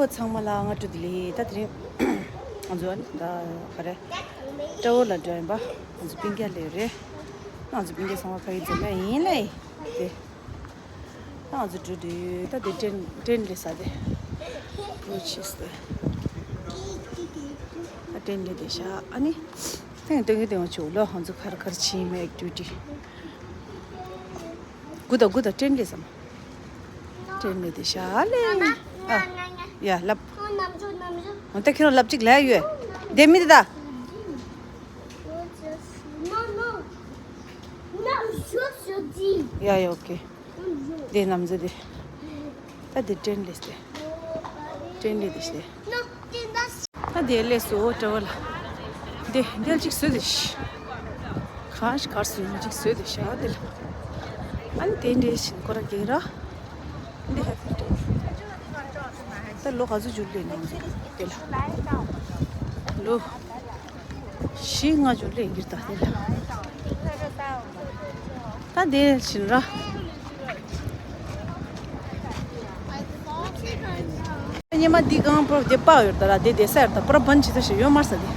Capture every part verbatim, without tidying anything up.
ཁོ་ཚང་མ་ལ་སྔ་དྲོ་བདེ་ལེགས། ད་དེ་རིང་ང་ཚོ་ད་ག་རེ་ཀྲ་ཝལ་ལ་འགྲོ་ཡིན་པ། ང་ཚོ་སྤུན་ཀྱག་ལས་རེད། ང་ཚོ་སྤུན་ཀྱག་ཚང་མ་ཕ་གི་འཛོམས་ན་ཡིན་ལེ། དེ་ད་ང་ཚོ་འགྲོ་འདོད་ཡོད། ད་དེ་ཏྲེན་ཏྲེན་ལས་ས་དེ་བུ་ཆིས་དེ་ད་ཏྲེན་ལས་དེ་ཤ་ཨ་ནི་ཐེངས་སྟོན་གི་སྟོན་བ་ཆུ་ལོ། ང་ཚོ་གར་གར་ཕྱིན་མེད་ཨེག་ཊི་ཝི་ཊི། གུ་ད་གུ་ད་ཏྲེན་ལས་སམ། ཏྲེན་ལས་དེ་ཤ་ལེ། ཨ། ཡ་ལབ། ཨོ་ད་ཁྱེད་རང་ལབ་ཅིག་ལ་ཡོད། དེ་མི་དེ་ད། ཡ་ཡ་ཨོ་ཀེ། དེ་ནམ་ཟེ་དེ། ད་དེ་ཏྲེན་ལས་དེ། ཏྲེན་ལས་དེ་ཤ་དེ། ད་དེ་ལས་སོ་ཀྲ་ཝལ་ལ། དེ་འདེལ་ཅིག་བཟོས་དེ་ཤ། གང་ཞིག་གར་སོ་ཡིན་ཅིག་བཟོས་དེ་ཤ་དེ་ལ། ཨ་ནི་དེ་འདྲས་ཤིན་ཁོ་ར་གེང་ར། འདི་ཧེ་ཕི་ལ་ཊ་ཝལ། ད་ལོ་ག་ཚོད་འགྱུར་ལེ་ནང་དེ་ལ། ལོ་བཞི་ལྔ་འགྱུར་ལེ་འགྱུར་ད་དེ་ལ། ད་དེ་ཤིན་ར། ཉི་མ་འདི་གང་པོ་དེ་པག་ཡོད་ད་ར། དེ་དེ་ས་ཡོད་ད་པོ་ར་བན་ཆི་ཚ་ཞིག་ཡོད་མར་ས་དེ།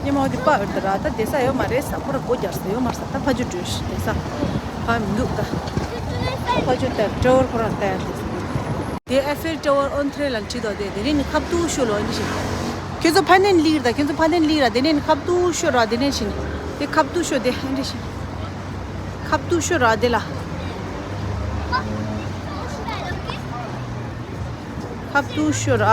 ཉི་མ་འདི་པག་ཡོད་ད་ར། ད་དེ་ས་ཡོད་མ་རེད་ས། པོ་ར་སྒོ་རྒྱག་ས་ཡོད་མར་ས། ད་ཕ་ཇུ་བྲོས་ཤི་དེ་ས་ཕ་མི་འདུག་ད་ཕ་ཇུ་ད་ཀྲ་ཝལ་པོ་ར་ད་དེ་ཨེ་ཧྥེལ་ཊ་ཝར་ཨོན་ཐྲེ་ལ་ཁྲིད་དོ། དེ་དེ་ནས་ནི་ཁབ་ཏུ་ཤོ་ལོ་འདི་ཤི། ཁྱོད་ཚོ་ཕ་ནན་ལིར་ད། ཁྱོད་ཚོ་ཕ་ནན་ལིར་ར། དེ་ནས་ནི་ཁབ་ཏུ་ཤོ་ར། དེ་ནས་ཤི་དེ་ཁབ་ཏུ་ཤོ་དེ་འདི་ཤི། ཁབ་ཏུ་ཤོ་ར་དེ་ལ། ཁབ་ཏུ་ཤོ་ར།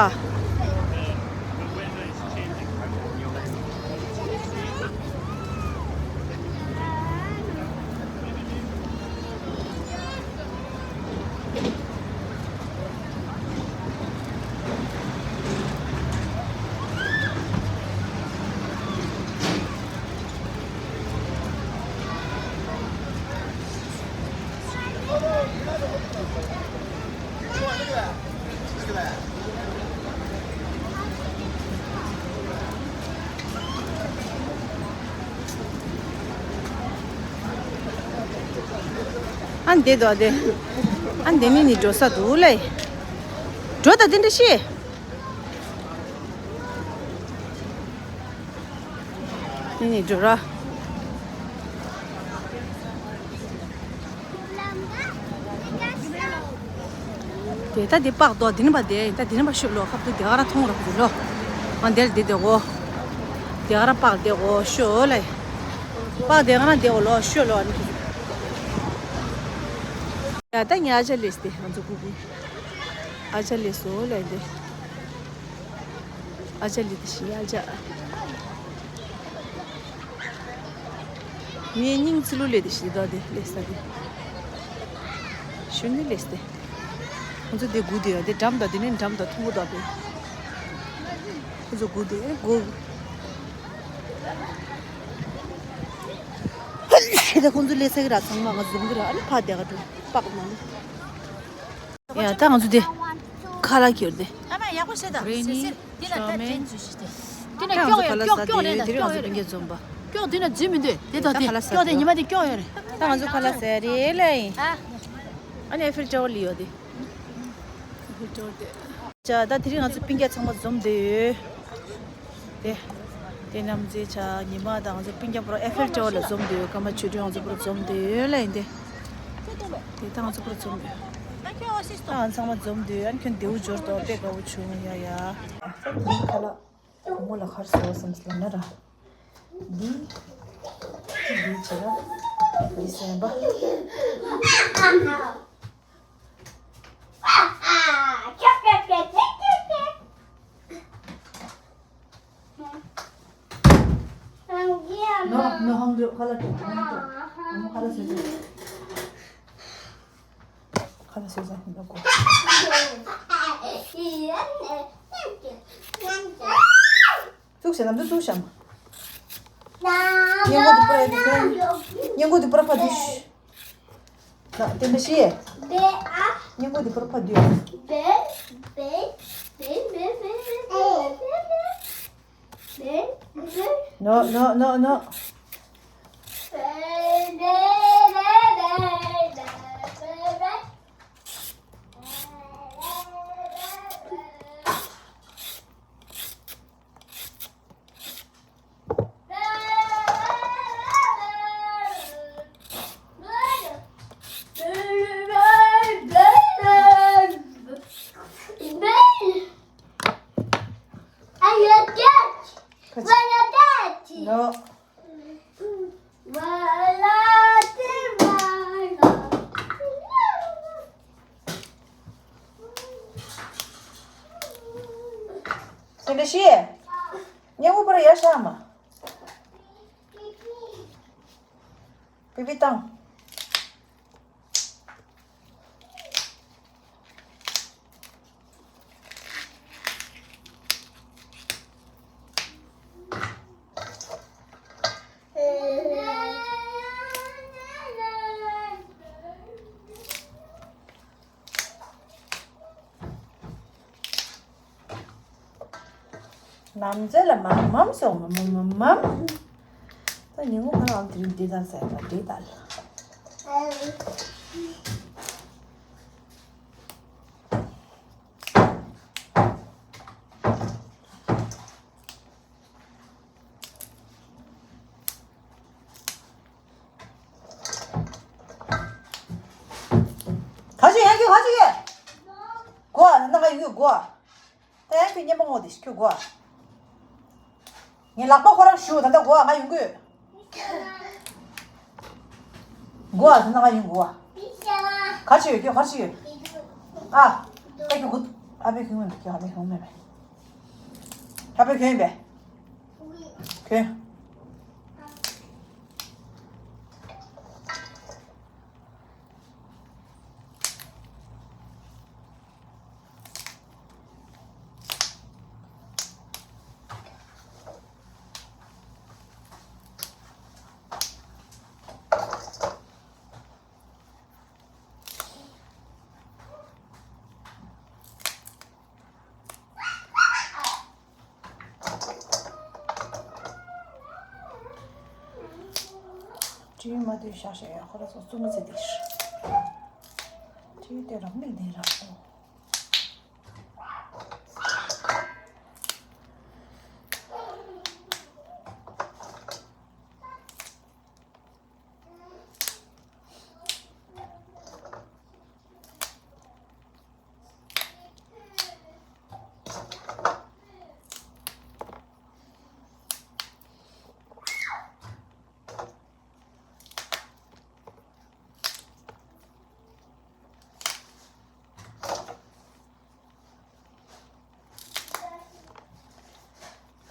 ཨ་འདི་དོ་དེ། ཨ་འདི་ནི་ནི་འགྲོ་ས་འདུག་ལེ། འགྲོ་ད་དེ་འདྲ་ཤེས། ནི་ནི་འགྲོ་ར། དེ་ད་དེ་པག་ཏོ་དེ་ནི་པ་དེ་ད་དེ་ནི་པ་ཤོད་ལོ། ཁབ་ཏུ་དེ་ག་ར་མཐོང་ར་ཁུ་ལོ། ཨ་འདིར་དེ་དེ་གོ། དེ་ག་ར་པག་དེ་གོ་ཤོད་ལེ། པག་དེ་ག་ར་དེ་གོ་ལོ་ཤོད་ལོ། ཨ་ནི་ཡ་ད་ཉ་ཆ་ལེས་ཏེ་ང་ཚོ་གུ་གུ། ཨ་ཅག་ལས་སོ་ལས་འདི། ཨ་ཅག་ལས་དེ་ཤི་ཨ་ཅག་ངའི་སྙིང་ཚི་ལུ་ལས་དེ་ཤི་ད་དེ་ལས་ས་དེ། ཤུ་ནི་ལས་དེ། ཁོང་ཚོ་དེ་སྒུག་དེ་ཡ་དེ་འགྲམ་དང་དེ་ནས་འགྲམ་དང་ཐུང་གུ་དག་དེ། ཁོང་ཚོ་སྒུག་དེ་སྒུག་དེ་ཁོང་ཚོ་ལས་ས་གི་ར་ཚང་མ་ང་འཛོམས་གི་ར། ཨ་ནི་ཕ་དེ་ག་འགྲོ་པག་ནང་། ཡ་ད་ང་ཚོ་དེ་ཁ་ལག་ཁྱེར་ཏེ། ཨ་མ་ཡག་པོ་བྱེད་དང་། རེད་ནི། ཤོ་མེ། ཀྱོག་ཀྱོག་རེད་ད། ཀྱོག་ཀྱོག་རེད་ད། ད་ང་ཚོ་སྤུན་ཀྱག་འཛོམས་པ། ཀྱོག་དེ་ན་འཛུལ་མི་འདུག་དེ་ད་དེ་ཀྱོག་དེ་ཉི་མ་དེ་ཀྱོག་ཡོད་རེད། ད་ང་ཚོ་ཁ་ལག་ཟ་རེད་ལེ། ཨ་ནི་ཨེ་ཧྥེལ་ཊ་ཝར་ལ་ཡོད་དེ། ཨེ་ཧྥེལ་ཊ་ཝར་དེ། ཅ་ད་དེ་རིང་ང་ཚོ་སྤུན་ཀྱག་ཚང་མ་འཛོམས་བསྡད་ཡོད། དེ། དེ་ནམ་ཚེ་ཆ་ཉི་མ་དང་ང་ཚོ་སྤུན་ཀྱག་པོ་ར་ཨེ་ཧྥེལ་ཊ་ཝར་ལ་འཛོམས་བསྡད་ཡོད། ཀ་མ་ཆོས་སྒྲོན་ང་ཚོ་པོ་ར་འཛོམས་བསྡད་ཡོད་ལ་ཡིན་ཏེ། དེ་ད་ང་ཚོ་པོ་ར་འཛོམས་ཡོད། ད་ང་ཚང་མ་འཛོམས་བསྡད་ཡོད། ཨ་ནི་ཁྱོད་མདེའུ་འབྱོར་དོ་དཔེ་དགའ་བོ་བྱུང་ཡ་ཡ། ད་དེ་ཁ་ལག་བུ་མོ་ལ་ཁར་སོ་བསམ་སླ་ན་ར། འདི། འདི་བྱེད་ར། འདི་སེམས་པ། No, no, hungry. Hala tu, hala tu. Hala seja. Hala seja, hala ko. Tuk se nam tu tu sham. Nyengo di pura, nyengo di pura padish. Na, tende shi. Be a. Nyengo di pura padish. Be, be, be, be. No, no, no, no. དེ་འདྲ་ཤི། ཉེ་བོ་པར་ཡར་ཤག་མ། པི་པི་བཏང་། ནམ་ཚེ་ལ་མམ་མམ་སོང་མམ་མམ་མམ། ད་ཉིན་མོ་ཁ་ལ་དེ་རིང་འདི་ལྟར་ཟེར་བ་འདི་ལྟར། ག་ཅི་ཡང་ཁྱོད་ག་ཅི་ཡོད། གོ་ཨ་ན་ང་ཡོད་གོ་ཨ། ད་ཡང་ཁྱོད་གཉེན་པོ་ངོ་དེ་ཁྱོད་གོ་ཨ། ངའི་ལག་པ་ཁོ་རང་ཞུ་ད་ལྟ་གོ་ཨ་ང་ཡོང་གི་ཡོད། གོ་ཨ་ད་ལྟ་ང་ཡོང་གོ་ཨ། ག་ཅི་ཡོད་ཁྱོད་ག་ཅི་ཡོད། ཨ། ད་ཁྱོད་གོ་ཨ་བས་ཁྱོད་ངོ་ཁྱོད་ཨ་བས་ཁྱོད་ངོ་མེད་པས། ཨ་བས་ཁྱོད་ཡིན་པས། ཁྱོད། ཅིའི་མ་དུས་ཤག་ཤག་ཡ་ཁོ་ར་སོ་སུ་མི་ཚེ་དེ་ཤི། ཅིའི་དེ་ར་མིག་ནས་ར་ཨོ།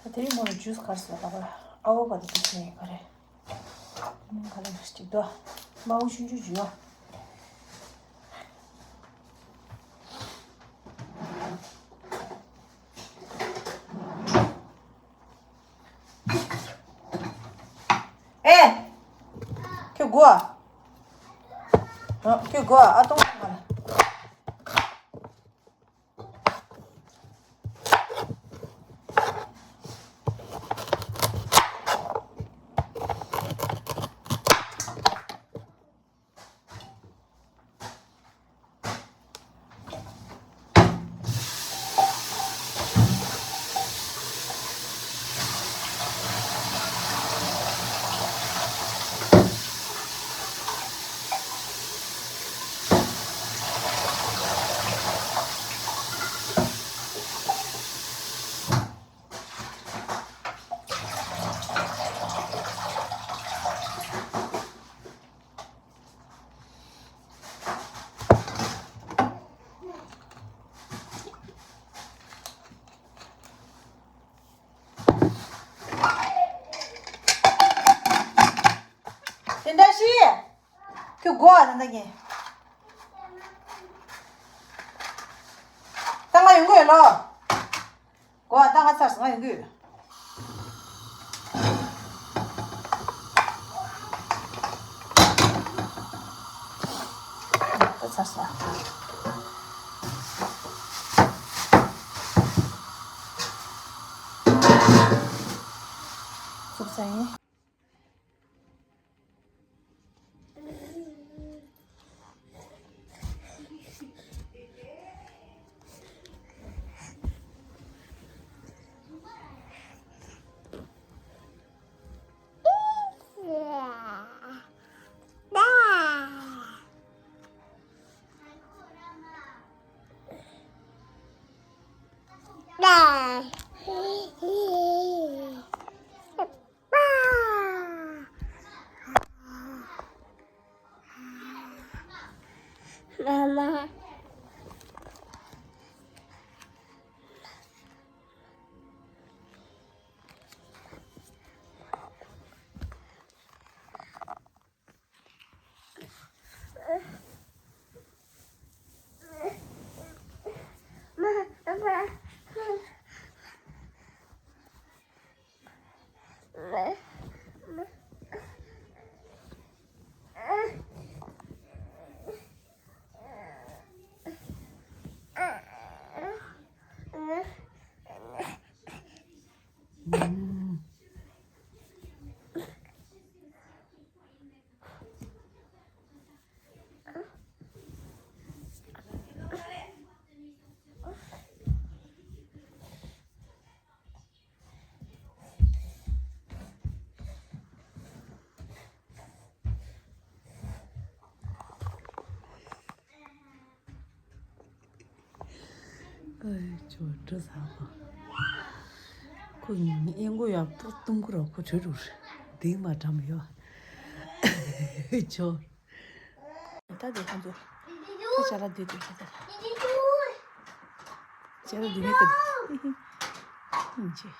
ད་དེ་རིང་མོ་ལ་ཇུས་ག་རེ་ཟེར་ལབ་པ། ཨ་བོ་ཀ་དོ་ཇུས་ཟེར་ཡིན་ག་རེ། དེ་མིན་ག་ལ་རེ་ཅིག་དོ། མའུ་ཆུང་ཆུང་ཇུས་ཨ། ཨེ། ཁྱོད་དགོས་ཨ། ཨ། ཁྱོད་དགོས་ཨ། ཨ་ཏོང་ང་ལ། དེ་འདྲ་ཞིག་ཁྱོད་དགོས་ཨ། ད་ལྟ་ངས་ད་ང་ཡོང་གི་ཡོད་ལོ། གོ་ཨ། ད་ང་ཚར་སོང་། ང་ཡོང་གི་ཡོད། ད་ཚར་སོང་། ཚུགས་ས་ཡིན། Mama. ཅོ་འདྲི་ས་པ། ཁོ་ངའི་ཨེ་མགོ་ཡག་པོ་གཏུམ་ཁུ་ར་ཁོ་བྲོས་འགྲོ་རེད། དེ་མ་འགྲམ་ཡོད། ཅོ། ད་དེ་ཁོང་ཚོ། ཁོ་ཅ་ལག་བསྡུས་འདུག་ཁ་ཚ། ཅ་ལག་བསྡུས་མེད་དུ། ཨིན་ཅི།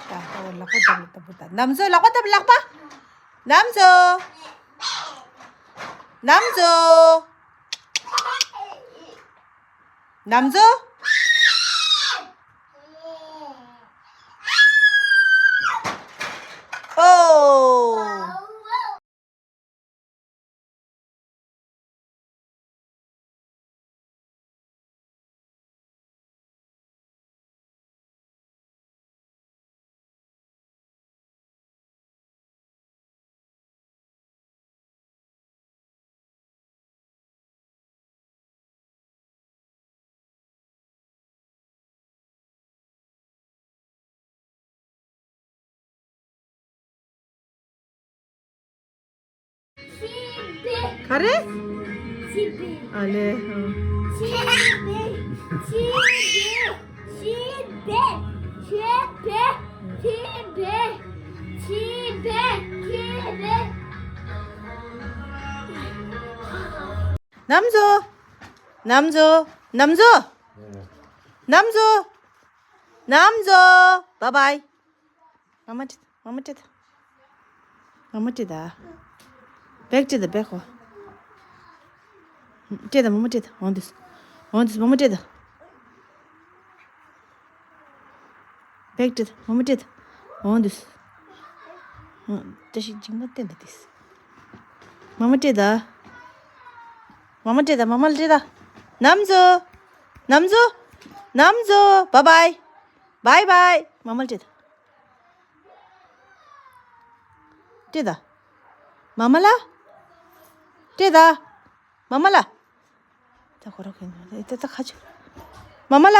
ད་ལག་པ་བརྡབ་ལ་བརྡབ་པོ་ད། ནམ་ཟོ་ལག་པ་བརྡབ་ལག་པ། ནམ་ཟོ། ནམ་ཟོ། ནམ་ཟོ། ཨོ། ག་རེ། ཨ་ལེ། ཨ། ནམ་ཟོ། ནམ་ཟོ། ནམ་ཟོ། ནམ་ཟོ། ནམ་ཟོ། བཱའི་བཱའི། མ་མ་ཏྲི་ད། མ་མ་ཏྲི་ད། མ་མ་ཏྲི་ད། བེག་ཏྲི་ད་བེག་ཧོ། ཏྲི་ད་མ་མ་ཏྲི་ད། འོང་དུས། འོང་དུས་མ་མ་ཏྲི་ད། བེག་ཏྲི་ད། མ་མ་ཏྲི་ད། འོང་དུས། ཏྲི་ཤི་ཇིང་མ་ཏན་ད་དིས། མ་མ་ཏྲི་ད། མ་མ་ཏྲི་ད། མ་མ་ལ་ཏྲི་ད། ནམ་ཟོ། ནམ་ཟོ། ནམ་ཟོ། བཱའི་བཱའི། བཱའི་བཱའི། མ་མ་ལ་ཏྲི་ད། ཏྲི་ད། མ་མ་ལ། ཏྲི་ད། མ་མ་ལ། ད་ཁོ་རོ་ཁེན་ད་ད་ཁ་ཆུ། མ་མ་ལ།